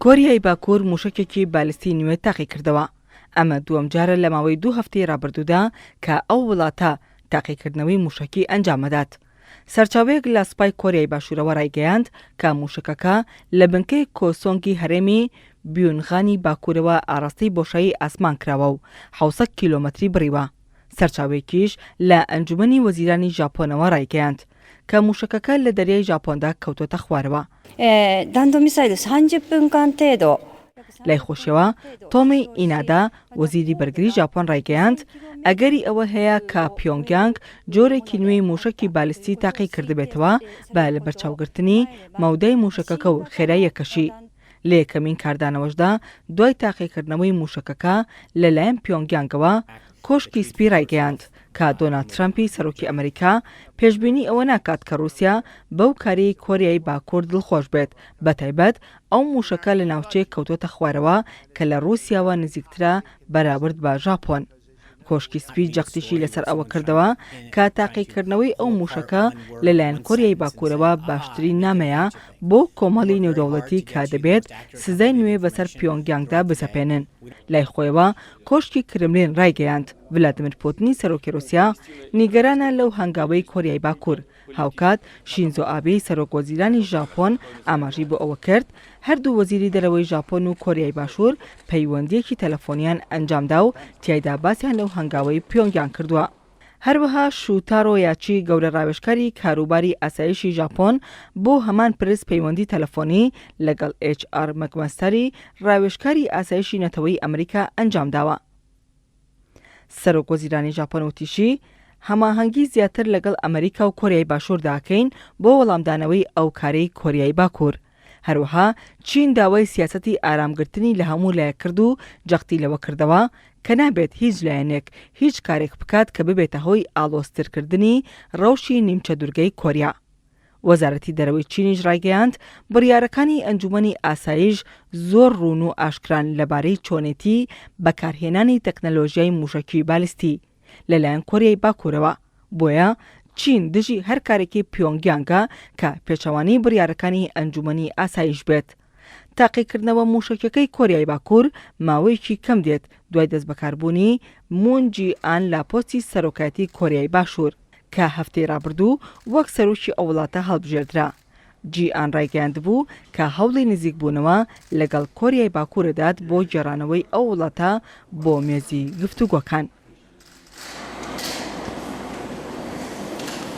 کۆریای باکوور مووشەکێکی بالستی نوێ تاقیکردەوە، ئەمە دووەم جارە لە ماوەی دوو هەفتەی رابردوودا کە ئەو وڵاتە تاقیکردنەوەی مووشەکی ئەنجامەدات. سەرچاوەیەک لە سوپای کۆریای باشوورەوە رایگەیاند کە مووشەکەکە لە بنکەی کۆسۆنگی هەرێمی بیونغانی باکوورەوە ئاڕاستەی بۆشایی ئاسمان کراوە و 700 کیلۆمەتری بڕیوە. سەرچاوەیەکیش لە ئەنجومەنی وەزیرانی ژاپۆنەوە رایگەیاند کە مووشەکەکە لە دەریای ژاپۆندا کەوتۆتە خوارەوە. لای خۆشیەوە تۆمی ئینادا وەزیری بەرگری ژاپۆن ڕایگەیاند، ئەگەری ئەوە هەیە کە پیۆنگیانگ جۆرێکی نوێی مووشەکی بالستی تاقی کردبێتەوە بە لەبەرچاوگرتنی مەودای مووشەکەکە و خێراییەکەشی. لە یەکەمین کاردانەوەشدا دوای تاقیکردنەوەی مووشەکەکە لەلایەن پیۆنگیانگەوە، کۆشکی سپی ڕایگەیاند کە دۆناڵد ترەمپی سەرۆکی ئەمریکا پێشبینی ئەوە ناکات کە ڕووسیا بەو کارەی کۆریای باکوور دڵخۆش بێت، بەتایبەت ئەو مووشەکە لە ناوچەیەک کەوتۆتە خوارەوە کە لە ڕووسیاوە نزیکترە بەراورد بە ژاپۆن. کۆشکی سپی جەختیشی لەسەر ئەوە کردەوە کە تاقیکردنەوەی ئەو مووشەکە لەلایەن کۆریای باکوورەوە باشترین نامەیە بۆ کۆمەڵی نێودەوڵەتی کە دەبێت سزای نوێ بەسەر پیۆنگیانگدا بسەپێنن. لای خۆیەوە کۆشکی کرملین ڕایگەیاند، ڤلادیمیر پوتنی سەرۆکی ڕووسیا نیگەرانە لەو هەنگاوەی کۆریای باکوور. هاوکات شینزۆ ئابێی سەرۆک وەزیرانی ژاپۆن ئاماژەی بۆ ئەوە کرد، هەردوو وەزیری دەرەوەی ژاپۆن و کۆریای باشوور پەیوەندییەکی تەلەفۆنیان ئەنجامدا و تیایدا باسیان لەو هەنگاوەی پیۆنگیانگ کردووە. هەروەها شوتارۆ یاچی گەورە ڕاوێژکاری کاروباری ئاسایشی ژاپۆن بۆ هەمان پرس پەیوەندی تەلەفۆنی لەگەڵ ئێچ ئاڕ مەکماستەری ڕاوێژکاری ئاسایشی نەتەوەیی ئەمریکا ئەنجامداوە. سەرۆک وەزیرانی ژاپۆن وتیشی، هەماهەنگی زیاتر لەگەڵ ئەمریکا و کۆریای باشوور داکەین بۆ وەڵامدانەوەی ئەو کارەی کۆریای باکوور. هەروەها چین داوای سیاسەتی ئارامگرتنی لە هەموو لایەک کرد و جەختی لەوە کردەوە کە نابێت هیچ لایەنێک هیچ کارێک بکات کە ببێتە هۆی ئاڵۆزترکردنی ڕەوشی نیمچە دورگەی کۆریا. وەزارەتی دەرەوەی چینیش ڕایگەیاند، بڕیارەکانی ئەنجومەنی ئاسایش زۆر ڕوون و ئاشکران لەبارەی چۆنێتی بەکارهێنانی تەکنەلۆژیای موشەکی بالستی لەلایەن کۆریای باکوورەوە، بۆیە چین دژی هەر کارێکی پیۆنگیانگە کە پێچەوانەی بڕیارەکانی ئەنجومەنی ئاسایش بێت. تاقیکردنەوە موشەکیەکەی کۆریای باکوور ماوەیەکی کەم دێت دوای دەستبەکاربوونی مون جی ئان لە پۆستی سەرۆکایەتی کۆریای باشوور کە هەفتەی ڕابردوو وەک سەرۆکی ئەو وڵاتە هەڵبژێردرا. جی ئان ڕایگەیاندبوو کە هەوڵی نزیکبوونەوە لەگەڵ کۆریای باکوور دەدات بۆ گێڕانەوەی ئەو وڵاتە بۆ مێزی گفتوگۆکان.